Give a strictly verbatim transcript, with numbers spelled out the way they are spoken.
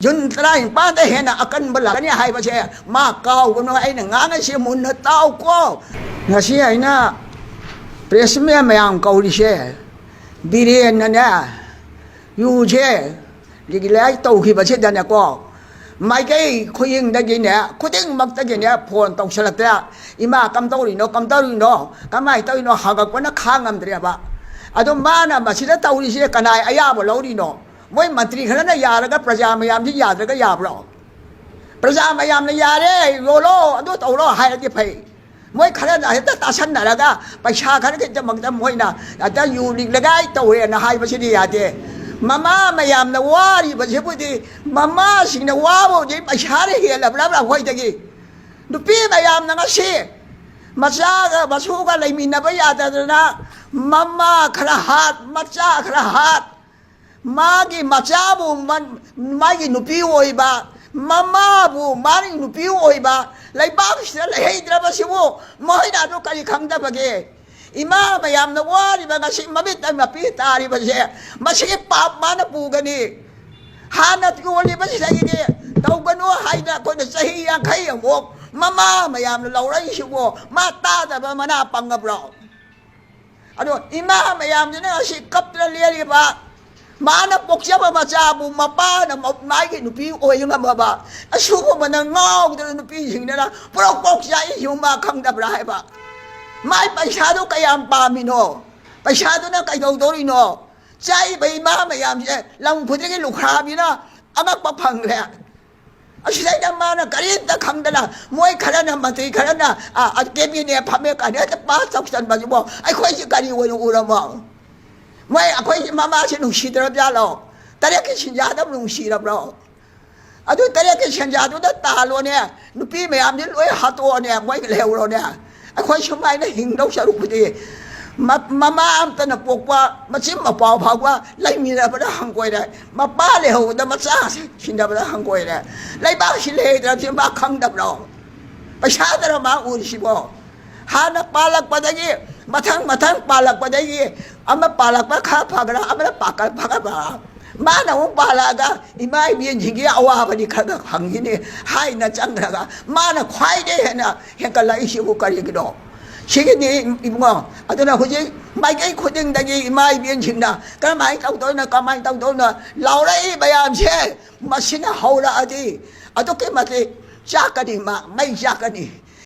June tarik pa ta hena akanba lak kani haiba se, ma kaw kanu, aina ngang a si munna taw ko. Ngasi aina press meet mayam kaw ri se, Biren na ne, yu se, Liklai tow ki ba se dana ko. Maikai khuying dagi ne, khuding mak dagi ne, phone tow salak ta, ima kam tow ri no, kam tow ri no, kamei tow ri no, hagak pana kha ngam tria ba. Adu mana masina tow ri se, kanai aya bo lou ri no. Moi mantri khat na yaraga praja mayam di yaraga yabro. Praja mayam na yare, yo lo, adu tow lo, hai di phei. Moi khat na hei ta tasan na raga, paisa khat ki ta mak ta moi na, ata yu lik lagai tow e na hai ba si di ya de. Mama mayam na wari ba si bu di, mama sing na wa bo di, paisa ri hi la bla bla hoi dagi. Nupi mayam na ngasi, macha ga, masu ga leimina ba ya ta na, mama khara hat, macha khara hat. Magi macha bu man, magi nupi oi ba, mama bu mani nupi oi ba, leibak sina lei hei dra ba si bu, moi na tu kari khang da ba ge. Ima mayam na wari ba ngasi mamit tang na pi ta ri ba se, masi pap mana pu gani. Hana tu li ba si lagi ge, tow kanu hai na ko na sahi yang khai yang wok, mama mayam na lou rai si bu, ma ta da ba mana pang ga bro. Adu, ima mayam di na si kap na lia ri ba. Mana pokcha ba macha bu mapa na ma-, mai ki nupi oi nga ba ba. Asu bu mana ngau da nupi sing na, pro pokcha i yu ma khang da bra hai ba. Mai paisa tu kayam pa mi no. Paisa tu na kai dou dou ri no. Chai ba ima mayam se, lam khut ki lu khra bi na, amak pa phang le. Asei na mana kari ta khang da la, moi khat na, mantri khat na, a, a, cabinet pham e kani ta pa chak chan ba bo. Ai khoi si kari wo u ra mo. Moi a khoi si mama si nung si da ra ja lo. Tare ki sin ja da nung si ra bro. Adu tare ki sin ja tu da ta lo ne. Nupi mayam di loi ha to ne, moi leu ro ne. Akhoi swmei na hing dou sa ruk pui di. Ma-, mama am ta na pok pa, machim mapau phau pa, lei mi ra pa da hang koi re. Mapa le hou da macha si, sin da pa da hang koi re. Lei ba si le da si ma khang dap lo. Paisa da ra ma u si bo. Hana palak pa da gi, mathang mathang palak pa da gi, ama palak pa kha pha ga ra, ama na pa kal pha ga ba. Mana u palak ga, imai bian jing gi awa pa di kha ga hang gi ni, hai na chang ra ga, mana khwai de hena, Heng kalai si bu kari ki do. Si ki ni, i bunga. Atu na huji, mai kei khuding dagi, mai bian sing na. Kamai tau dou na, kamai tau dou na. Lau ra i bayam se. Masina hou ra adi. Atu ki mati, chak kani ma, mai chak kani.